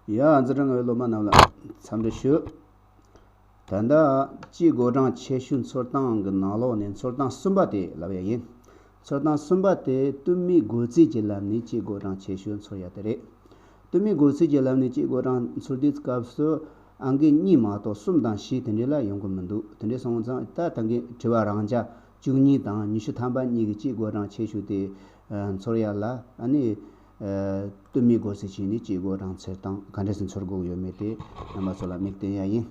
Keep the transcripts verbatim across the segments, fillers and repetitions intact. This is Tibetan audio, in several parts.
ཡ། འཛིན་གྲྭ་ལྔ་པའི་སློབ་མ་རྣམས་ལ་འཚམས་འདྲི་ཞུ། ད་ལྟ་སྤྱིའི་བགོད་གྲངས་ཆེ་ཤོས་འཚོལ་སྟངས་ཀྱི་ནང་ལོགས་ནས་འཚོལ་སྟངས་གསུམ་པ་དེ་ལབ་ཡ་ཡིན། འཚོལ་སྟངས་གསུམ་པ་དེ་སྟོད་སྨད་བགོ་རྩིས་ཀྱི་ལམ་ནས་སྤྱིའི་བགོད་གྲངས་ཆེ་ཤོས་འཚོལ་ཡ་དེ་རེད། སྟོད་སྨད་བགོ་རྩིས་ཀྱི་ལམ་ནས་སྤྱིའི་བགོད་གྲངས་འཚོལ་དུས་སྐབས་སུ་ཨང་ཀི་གཉིས་མ་གཏོགས་གསུམ་དང་བཞི་དེ་འདྲ་ལ་ཡོང་གི་མི་འདུག་དེ་འདྲ་སོང་ཙང་ད་ད་གིན་དྲི་བ་རང་འཇགས་བཅུ་གཉིས་དང་ཉི་ཤུ་ཐམ་པ་གཉིས་ཀྱི་སྤྱིའི་བགོད་གྲངས་ཆེ་ཤོས་དེ་འཚོལ་ཡ་ལ་ཨ་ནི། སྟོད་སྨད་བགོ་རྩིས་བྱས་ནས་སྤྱིའི་བགོད་གྲངས་འཚོལ་སྟངས་ག་འདྲ་སེ་འཚོལ་དགོས་ཡོད་མེད་དེ་རྣམ་པ་ཚོ་ལ་མིག་སྟོན་ཡ་ཡིན།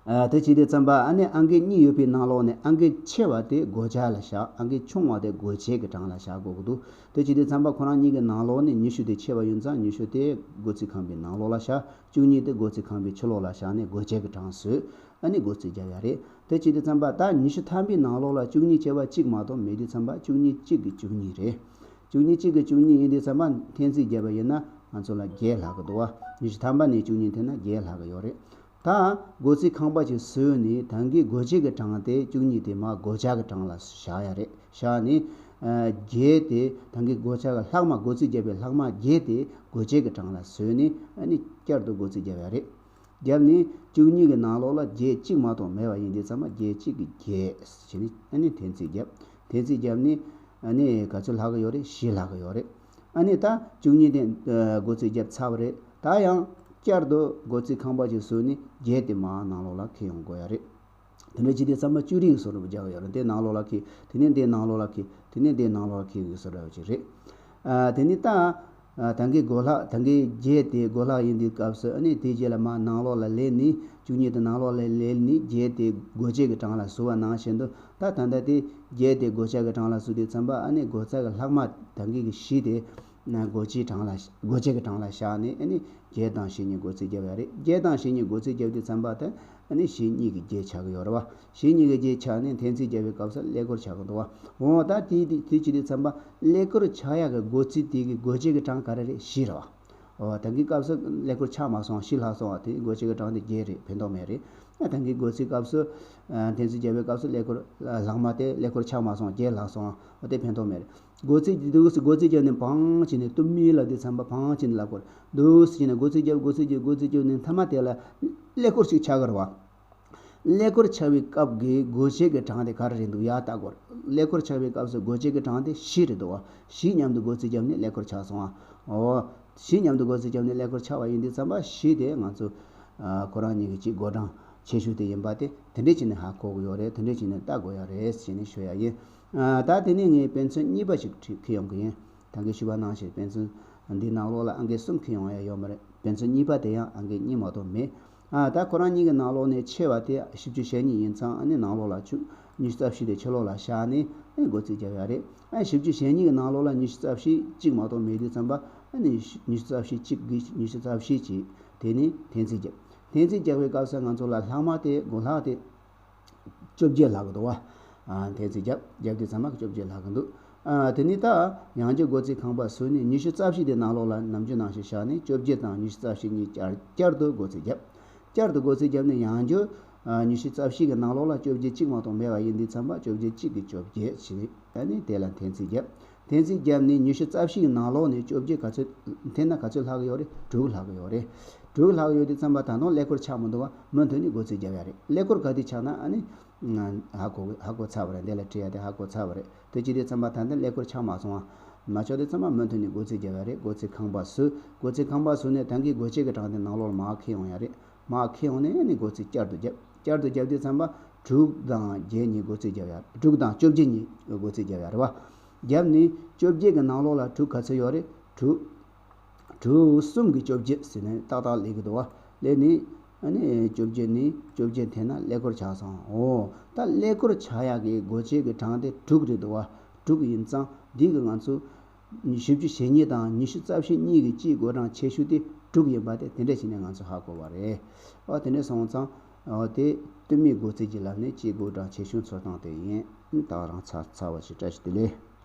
ཨ། དེ་བྱེད་དུས་ཙམ་པ་ཨ་ནི་ཨང་ཀི་གཉིས་ཡོད་པའི་ནང་ལོགས་ནས་ཨང་ཀི་ཆེ་བ་དེ་བགོ་བྱ་ལ་བཞག་ཨང་ཀི་ཆུང་བ་དེ་བགོ་བྱེད་ཀྱི་གྲངས་ལ་བཞག་དགོས་ཀྱི་འདུག་དེ་བྱེད་དུས་ཙམ་པ་ཁོ་རང་གཉིས་ཀྱི་ནང་ལོགས་ནས་ཉི་ཤུ་དེ་ཆེ་བ་ཡིན་ཙང་ཉི་ཤུ་དེ་བགོ་རྩིས་ཁང་པའི་ནང་ལོགས་ལ་བཞག་བཅུ་གཉིས་དེ་བགོ་རྩིས་ཁང་པའི་ཕྱི་ལོགས་ལ་བཞག་ནས་བགོ་བྱེད་ཀྱི་གྲངས་བཟོས། ཨ་ནི་བགོ་རྩིས་བརྒྱབ་ཡ་རེད། དེ་བྱེད་དུས་ཙམ་པ་ད་ཉི་ཤུ་ཐམ་པའི་ནང་ལོགས་ལ་བཅུ་གཉིས་བྱས་པ་གཅིག་མ་གཏོགས་མེད་དུས་ཙམ་པ་བཅུ་གཉིས་གཅིག་གི་བཅུ་གཉིས་རེད། བཅུ་གཉིས་གཅིག་གི་བཅུ་གཉིས་ཡིན་དུས་ཙམ་པ་འཐེན་རྩིས་བརྒྱབ་པ་ཡིན་ན་ང་ཚོ་ལ་བརྒྱད་ལྷག་གི་འདུག་བ། ཉི་ཤུ་ཐམ་པ་ནས་བཅུ་གཉིས་འཐེན་ན་བརྒྱད་ལྷག་གི་ཡོད་རེད། ད་བགོ་རྩིས་ཁང་པ་ཅིག་བཟོས་ནས་ད་གིན་བགོ་བྱེད་ཀྱི་གྲངས་དེ་བཅུ་གཉིས་དེ་མར་བགོ་བྱ་གི་གྲངས་ལ་བཞག་ཡ་རེད། བཞག་ནས་ཨ་བརྒྱད་དེ་ད་གིན་བགོ་བྱ་གི་ལྷག་མ་བགོ་རྩིས་བརྒྱབ་པའི་ལྷག་མ་བརྒྱད་དེ་བགོ་བྱེད་ཀྱི་གྲངས་ལ་བཟོས་ནས་ཨ་ནི་བསྐྱར་དུ་བགོ་རྩིས་བརྒྱབ་ཡ་རེད། བརྒྱབ་ནས་བཅུ་གཉིས་ཀྱི་ནང་ལོགས་ལ་བརྒྱད་གཅིག་མ་གཏོགས་མེད་པ་ཡིན་དུས་ཙམ་པ་བརྒྱད་གཅིག་གི་བརྒྱད་བྱས་ནས་ཨ་ནི་འཐེན་རྩིས་བརྒྱབ། འཐེན་རྩིས་བརྒྱབ་ནས་ཨ་ནི་ག་ཚོད་ལྷག་གི་ཡོད་རེད། བཞི་ལྷག་གི་ཡོད་རེད། ཨ་ནི་ད་བཅུ་གཉིས་དེ་ཨ་བགོ་རྩིས་བརྒྱབ་ཚར་བ་རེད། ད་ཡང་བསྐྱར་དུ་བགོ་རྩིས་ཁང་པ་ཅིག་བཟོས་ནས་བརྒྱད་དེ་མར་ནང་ལོགས་ལ་འཁྱེར་ཡོང་དགོས་ཡ་རེད། དེ་འདྲ་བྱེད་དུས་ཙམ་པ་བཅུ་རེ་གི་བཟོ་འདྲ་པོ་རྒྱག་གི་ཡོད་རེད། དེ་ནང་ལོགས་ལ་འཁྱེར། དེ་ནས་དེ་ནང་ལོགས་ལ་འཁྱེར། དེ་ནས་དེ་ནང་ལོགས་ལ་འཁྱེར་གི་བཟོ་འདྲ་པོ་ཅིག་རེད། ཨ་དེ་ནས་ད་ཨ་ད་གིན་བགོ་ལྷག་ད་གིན་བརྒྱད་དེ་བགོ་ལྷག་ཡིན་དུས་སྐབས་སུ་ཨ་ནི་དེའི་རྗེས་ལ་མར་ནང་ལོགས་ལ་ལེན་ནས་བཅུ་གཉིས་དེ་ནང་ལོགས་ལ་ལེན་ནས་བརྒྱད་དེ་བགོ་བྱེད་ཀྱི་གྲངས་ལ་བཟོ་བ་ནང་བཞིན་དུ་ད་ད་ལྟ་དེ་བརྒྱད་དེ་བགོ་བྱ་གི་གྲངས་ལ་བཟོ་དུས་ཙམ་པ་ཨ་ནི་བགོ་བྱ་གི་ལྷག་མ་ད་གིན་གྱི་བཞི་དེ་ན་བགོ་བྱེད་གྲངས་ལ་བགོ་བྱེད་ཀྱི་གྲངས་ལ་བཞག་ནས་ཨ་ནི་བརྒྱད་དང་བཞི་གཉིས་བགོ་རྩིས་བརྒྱབ་ཡ་རེད། བརྒྱད་དང་བཞི་གཉིས་བགོ་རྩིས་བརྒྱབ་དུས་ཙམ་པ་དེ་ཨ་ནི་བཞི་གཉིས་ཀྱི་བརྒྱད་ཆགས་ཀྱི་ཡོད་རེད་བ། བཞི་གཉིས་ཀྱི་བརྒྱད་ཆགས་ནས་འཐེན་རྩིས་བརྒྱབ་པའི་སྐབས་སུ་ཀླད་ཀོར་ཆགས་ཀྱི་འདུག་བ། འོ་ད་དེ་དེ་དེ་བྱེད་དུས་ཙམ་པ་ཀླད་ཀོར་ཆགས་ཡག་གི་བགོ་རྩིས་དེ་གི་བགོ་བྱེད་ཀྱི་གྲངས་ག་རེ་རེད། བཞི་རེད་བ། འོ་ད་གིན་སྐབས་སུ་ཀླད་ཀོར་ཆགས་མ་སོང་། བཞི་ལྷག་སོང་བ། དེ་བགོ་བྱེད་ཀྱི་གྲངས་དེ་བརྒྱད་རེད། ཕན་ཐོགས་མེད་རེད། ཨ་ད་གིན་བགོ་རྩིས་སྐབས་སུ་ཨ་འཐེན་རྩིས་བརྒྱབ་པའི་སྐབས་སུ་ཀླད་ཀོར་ལྷག་མ་དེ་ཀླད་ཀོར་ཆགས་མ་སོང་། བརྒྱད་ལྷག་སོང་བ། འོ་དེ་ཕན་ཐོགས་མེད་རེད། བགོ་རྩིས་འདུག་སེ་བགོ་རྩིས་བརྒྱབ་ནས་བང་བྱས་ནས་སྟོད་སྨད་ལ་དེ་ཚན་པ་བང་བྱས་ནས་ཀླད་ཀོར་འདུག་སེ་བྱས་ནས་བགོ་རྩིས་བརྒྱབ། བགོ་རྩིས་བརྒྱབ། བགོ་རྩིས་བརྒྱབ་ནས་མཐའ་མ་དེ་ལ་ཀླད་ཀོར་ཞིག་ཆགས་ཀྱི་རེད་བ། ཀླད་ཀོར་ཆགས་པའི་སྐབས་ཀྱི་བགོ་བྱེད་ཀྱི་གྲངས་དེ་ག་རེ་རེད་འདུག་ཡ་ལྟ་དགོས། ཀླད་ཀོར་ཆགས་པའི་སྐབས་སུ་བགོ་བྱེད་ཀྱི་གྲངས་དེ་བཞི་རེད་འདུག་བ། བཞི་མཉམ་དུ་བགོ་རྩིས་བརྒྱབ་ནས་ཀླད་ཀོར་ཆགས་སོང་བ། འོ། བཞི་མཉམ་དུ་བགོ་རྩིས་བརྒྱབ་ནས་ཀླད་ཀོར་ཆགས་པ་ཡིན་དུས་ཙམ་པ་བཞི་དེ་ང་ཚོ་ཨ་ཁོ་རང་གཉིས་ཀྱི་གཅིག་བགོད་གྲངས་ཆེ་ཤོས་དེ་ཡིན་པ་དེ་དེ་འདྲས་བྱས་ནས་ཧ་གོ་གི་ཡོད་རེད། དེ་འདྲས་བྱས་ནས་ལྟ་དགོས་ཡ་རེད་ཟེར་ནས་ཤོད་ཡ་ཡིན། ཨ་ད་དེ་ནས་ངས་དཔེ་མཚོན་གཉིས་པ་ཞིག་ཁྲིད་ཁྱེར་ཡོང་གི་ཡིན། ད་གིན་ཞུས་པ་ནང་བཞིན་དཔེ་མཚོན་འདིའི་ནང་ལོགས་ལ་ཨང་ཀི་གསུམ་ཁྱེར་ཡོང་ཡ་ཡོད་མ་རེད། དཔེ་མཚོན་གཉིས་པ་དེ་ཡང་ཨང་ཀི་གཉིས་མ་གཏོགས་མེད། ཨ་ད་ཁོ་རང་གཉིས་ཀྱི་ནང་ལོགས་ནས་ཆེ་བ་དེ་བཞི་བཅུ་ཞེ་གཉིས་ཡིན་ཙང་ཨ་ནི་ནང་ལོགས་ལ་བཅུ་ཉི་ཤུ་རྩ་བཞི་དེ་ཕྱི་ལོགས་ལ་བཞག་ནས་ཨ་ནི་བགོ་རྩིས་བརྒྱབ་ཡ་རེད། ཨ་བཞི་བཅུ་ཞེ་གཉིས་ཀྱི་ནང་ལོགས་ལ་ཉི་ཤུ་རྩ་བཞི་གཅིག་མ་གཏོགས་མེད་དུས་ཙམ་པ་ཨ་ནི་ཉི་ཤུ་རྩ་བཞི་གཅིག་གིས་ཉི་ཤུ་རྩ་བཞི་གཅིག་དེ་ནི་འཐེན་རྩིས་བརྒྱབ། འཐེན་རྩིས་བརྒྱབ་པའི་སྐབས་སུ་ང་ཚོ་ལ་ལྷག་མ་དེ་བགོ་ལྷག་དེ་བཅོ་བརྒྱད་ལྷག་གི་འདུག་བ། ཨ་འཐེན་རྩིས་བརྒྱབ། བརྒྱབ་དུས་ཙམ་པ་བཅོ་བརྒྱད་ལྷག་གི་འདུག་ཨ་དེ་ནི་ད་ཡང་བསྐྱར་བགོ་རྩིས་ཁང་པ་བཟོས་ནས་ཉི་ཤུ་རྩ་བཞི་དེ་ནང་ལོགས་ལ་ནམ་རྒྱུན་ནང་བཞིན་བཞག་ནས་བཅོ་བརྒྱད་དང་ཉི་ཤུ་རྩ་བཞི་གཉིས་བསྐྱར་བསྐྱར་དུ་བགོ་རྩིས་བརྒྱབ། བསྐྱར་དུ་བགོ་རྩིས་བརྒྱབ་ནས་ཡང་བསྐྱར་ཨ་ཉི་ཤུ་རྩ་བཞི་གི་ནང་ལོགས་ལ་བཅོ་བརྒྱད་གཅིག་མ་གཏོགས་མེད་པ་ཡིན་དུས་ཙམ་པ་བཅོ་བརྒྱད་གཅིག་གི་བཅོ་བརྒྱད་བྱས། ཨ་ནི་དེ་ལ་འཐེན་རྩིས་བརྒྱབ། འཐེན་རྩིས་བརྒྱབ་ནས་ཉི་ཤུ་རྩ་བཞི་གི་ནང་ལོགས་ནས་བཅོ་བརྒྱད་ག་ཚོད་འཐེན་ན་ག་ཚོད་ལྷག་གི་ཡོད་རེད། དྲུག་ལྷག་གི་ཡོད་རེད། དྲུག་ལྷག་ཡོད་དུས་ཙམ་པ་ད་དུང་ཀླད་ཀོར་ཆགས་མི་འདུག་བ། མུ་མཐུད་ནས་བགོ་རྩིས་བརྒྱབ་ཡ་རེད། ཀླད་ཀོར་ག་དུས་ཆགས་ན་ཨ་ནི་ཧ་གོ་ཧ་གོ་ཚར་བ་རེད། འདི་ལ་བྲིས་ཡ་དེ་ཧ་གོ་ཚར་བ་རེད། དེ་བྱེད་དུས་ཙམ་པ་ད་ལྟ་ཀླད་ཀོར་ཆགས་མ་སོང་བ། མ་ཆགས་དུས་ཙམ་པ་མུ་མཐུད་ནས་བགོ་རྩིས་བརྒྱབ་ཡ་རེད། བགོ་རྩིས་ཁང་པ་བཟོས། བགོ་རྩིས་ཁང་པ་བཟོས་ནས་ད་གིན་བགོ་བྱེད་ཀྱི་གྲངས་དེ་ནང་ལོགས་ལ་མར་འཁྱེར་ཡོང་ཡ་རེད། མར་འཁྱེར་ཡོང་ནས་ཨ་ནི་བགོ་རྩིས་བསྐྱར་དུ་བརྒྱབ། བསྐྱར་དུ་བརྒྱབ་དུས་ཙམ་པ་དྲུག་དང་བརྒྱད་གཉིས་བགོ་རྩིས་བརྒྱབ་ཡ། དྲུག་དང་བཅོ་བརྒྱད་གཉིས་བགོ་རྩིས་བརྒྱབ་ཡ་རེད་བ། བརྒྱབ་ནས་བཅོ་བརྒྱད་ཀྱི་ནང་ལོགས་ལ་དྲུག་ག་ཚོད་ཡོད་རེད། དྲུག་དྲུག་གསུམ་གྱི་བཅོ་བརྒྱད་ཟེར་ནས་ཏག་ཏག་སླེབས་ཀྱི་འདུག་བ། སླེབས་ནས་ཨ་ནི་བཅོ་བརྒྱད་ནི་བཅོ་བརྒྱད་འཐེན་ན་ཀླད་ཀོར་ཆགས་སོང་། འོ་ད་ཀླད་ཀོར་ཆགས་ཡག་གི་བགོ་བྱེད་ཀྱི་གྲངས་དེ་དྲུག་རེད་འདུག་བ། དྲུག་ཡིན་ཙང་འདི་གི་ང་ཚོ་བཞི་བཅུ་ཞེ་གཉིས་དང་ཉི་ཤུ་རྩ་བཞི་གཉིས་ཀྱི་སྤྱིའི་བགོད་གྲངས་ཆེ་ཤོས་དེ་དྲུག་ཡིན་པ་དེ་དེ་འདྲ་བྱས་ནས་ང་ཚོ་ཧ་གོ་བ་རེད། འོ་དེ་འདྲ་སོང་ཙང་འོ་དེ་སྟོད་སྨད་བགོ་རྩིས་ཀྱི་ལམ་ནས་སྤྱིའི་བགོད་གྲངས་ཆེ་ཤོས་འཚོལ་སྟངས་དེ་ཡིན། ད་རང་ཚར་ཚར་བ་ཞིག་བཀྲ་ཤིས་བདེ་ལེགས།